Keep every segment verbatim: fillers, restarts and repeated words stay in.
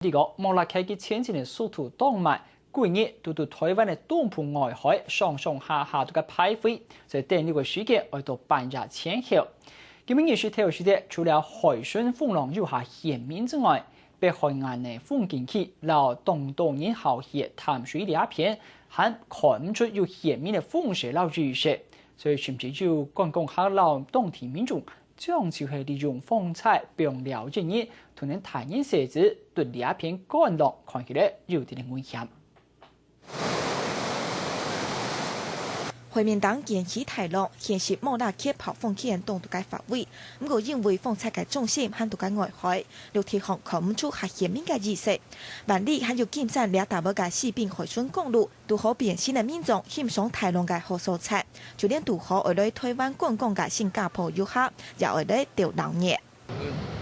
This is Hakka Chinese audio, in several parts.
這個莫拉克佢前進个速度當慢，幾日堵堵臺灣个東部外海上上下下都个徘徊，所以停留个時間愛到半夜前後。今晡日日頭時節，除了海脣風浪有下懸面之外，北海岸个風景區摎當多人好去个淡水這片，還看毋出有懸面个風勢摎雨勢，所以甚至有觀光客摎當地民眾 將就係利用風颱放尞一日，同人大人細子對這片觀浪看起來有點點危險。海面頂湍起大浪，現時莫拉克暴風圈當中个範圍，毋過因為風颱个中心還在該外海，陸地項看毋出較懸面个意思。萬里還有金山這搭位个西濱海脣公路， 堵好變身个民眾欣賞大浪个好所在，就連堵好愛來臺灣觀光个新加坡遊客，也愛來兜冷熱。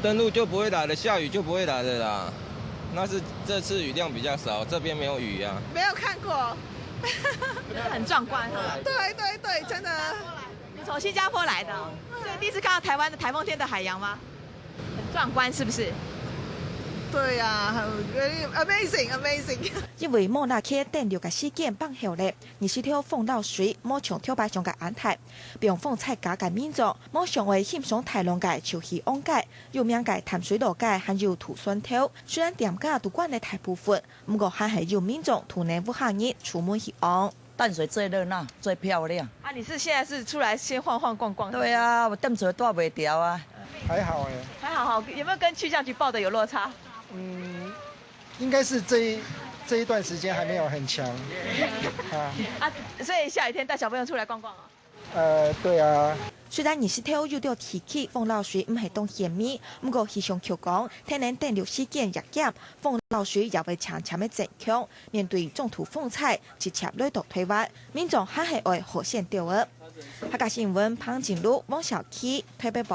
登陸就不會來了，下雨就不會來了啦。那是這次雨量比較少，這邊沒有雨啊。沒有看過。很壯觀哈。對對對，真的。你從新加坡來的哦，所以第一次看到臺灣的颱風天的海洋嗎？很壯觀，是不是？對呀，很very amazing，amazing。因為莫拉克登陸个時間放後了，日時頭風摎水無像頭擺上个恁大，放風颱假个民眾，無想愛欣賞大浪个就去往街，有名个淡水老街還有渡船頭，雖然店家都關了大部分，毋過還係有民眾渡等烏下日出門去往。 淡水最熱鬧、最漂亮。啊，你是現在是出來先晃晃逛逛？對啊，我踮厝蹛袂牢啊。還好欸。還好哈，有沒有跟氣象局報的有落差？嗯，應該是這一，這一段時間還沒有很強。啊。啊，所以下雨天帶小朋友出來逛逛哦。呃，對啊。雖然日時頭有兜地區風摎水毋係當懸面，毋過氣象局講，天然登陸時間也減，風摎水也會漸漸个增強。 面對中途風颱直接來到臺灣，民眾還係愛好先兜仔。客家新聞彭靜茹、汪小琪，臺北報。